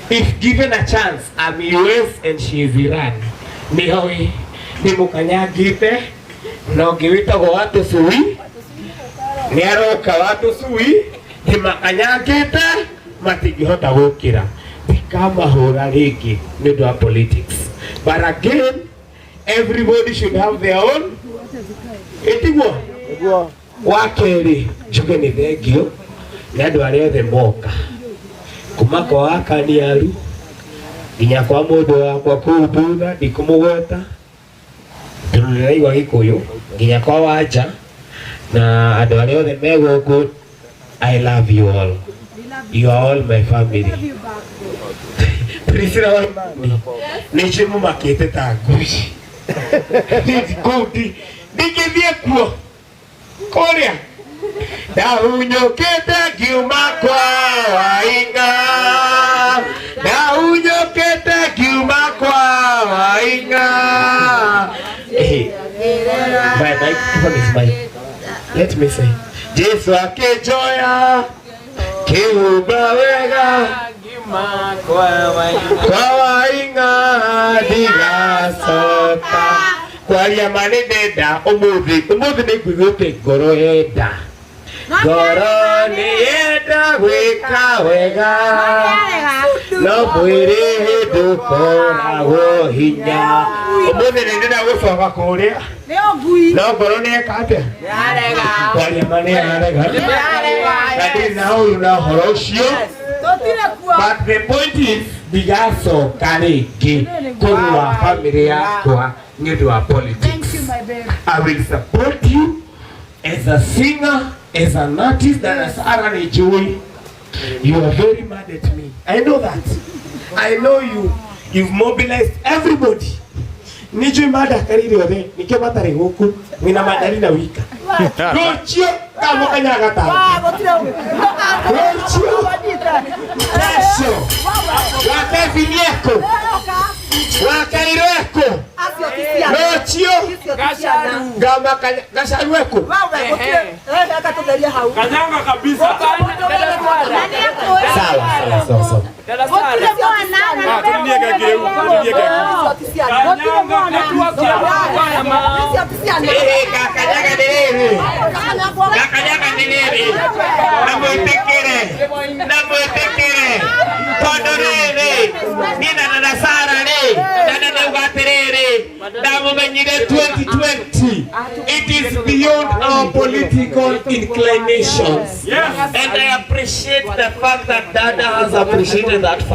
If given a chance, I'm US and she is Iran. Nĩoĩ ndĩmũkanyangĩte na ũngĩ wĩtagwo wa tũcui nĩ aroka wa tũcui ndĩmakanyangĩte matingĩhota gũkĩra ndikamahũra rĩngĩ nĩ ũndũ wa politics. But again, everybody should have their own, ĩtiguo? Nĩguo. Wa kerĩ, njuge nĩ thengio nĩ andũ arĩa othe moka kuma kwa Wakaniaru nginya kwa mũndũ wakwa kũu thutha, ndikũmũgweta tondũ ndĩraigua Gĩkũyũ, nginya kwa Wanja na andũ arĩa othe me gũkũ. I love you all. You are all my family. Priscilla Waimani, nĩ njũĩ mũmakĩte ta ngui. Kũu ndingĩthiĩ kuo kũrĩa ndahunyũkĩte ngiuma kwa Wainga, ndahunyũkĩte ngiuma kwa Wainga. Eh, my microphone is mine. Let me say, Jesu akĩnjoya kĩhumba wega kwa Wainga, ndigacoka kwaria ma. Nĩ ndenda ũmũthĩ, ũmũthĩ nĩ nguiguĩte ngoro yenda, ngoro nĩ yenda gwĩka wega, no mwĩrĩ ndũkoragwo hinya. Ũmũthĩ nĩ ndĩrenda gũcoka kũrĩa, no ngoro nĩ eka atĩa? Kwaria ma nĩ yarega na ndirĩ na ũru na ũhoro ũcio, but the point is ndigacoka rĩngĩ kũrũa family yakwa nĩ ũndũ wa politics. I will support you as a singer, as an artist, and as Aaron Joy. You are very mad at me. I know that. I know you. You've mobilized everybody. Nijui mandakarire othe nikio matarĩ gũkũ mwĩna mandarina wika rũciũ kamũkanyaga gatano rũciũ kesho wa Kevin eko wa Kairo eko rũciũ ngamakanya gacaru eko. Kanyanga kabisa. Sawa sawa sawa sawa. Ah, tulilie keki hiyo, tulilie keki. Kanyanga network ya Eh, gakanyaga nĩ rĩrĩ, gakanyaga nĩ rĩrĩ, na mwĩtĩkĩre, na mwĩtĩkĩre, tondũ rĩrĩ niĩ na dada Sara rĩ, dada ndauga atĩrĩrĩ, ndamũmenyire 2020. It is beyond our political inclinations. Yes. And I appreciate the fact that Dada has appreciated that fact.